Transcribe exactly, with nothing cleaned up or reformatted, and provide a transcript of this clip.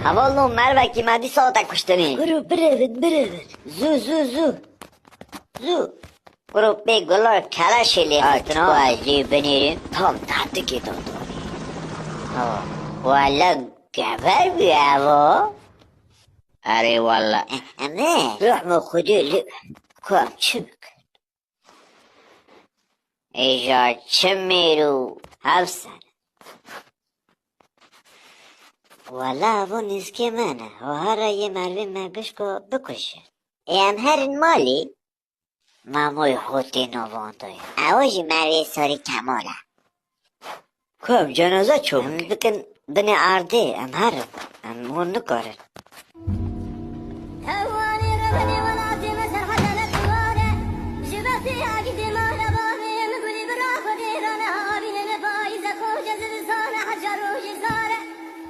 Hevalno, mervekî me dîsa te kuştinî. Kuro birevin, birevin. Zû, zû, zû. Zû. Kuro pê gular keleşê lê xistin ha. Çi ez lê binêrim? Tam tertikê de darî. Ha. Wele geber bû ev o. Erê wele. Eme. Ruh me Xwedê li. Ku em çi bikin? Îja çi mêr û hevser. Wela evo nîskê me ne. Hara yê mervê me bişko bikuje. Ê em herin malê. Mamoy xwe tê navandayê. Ew jî mervê sarî Kemal e. Ku em cenaze ço Em bikin? Bikin binê erdê, em herin. Em hûn nikarin. Hewanê rebenê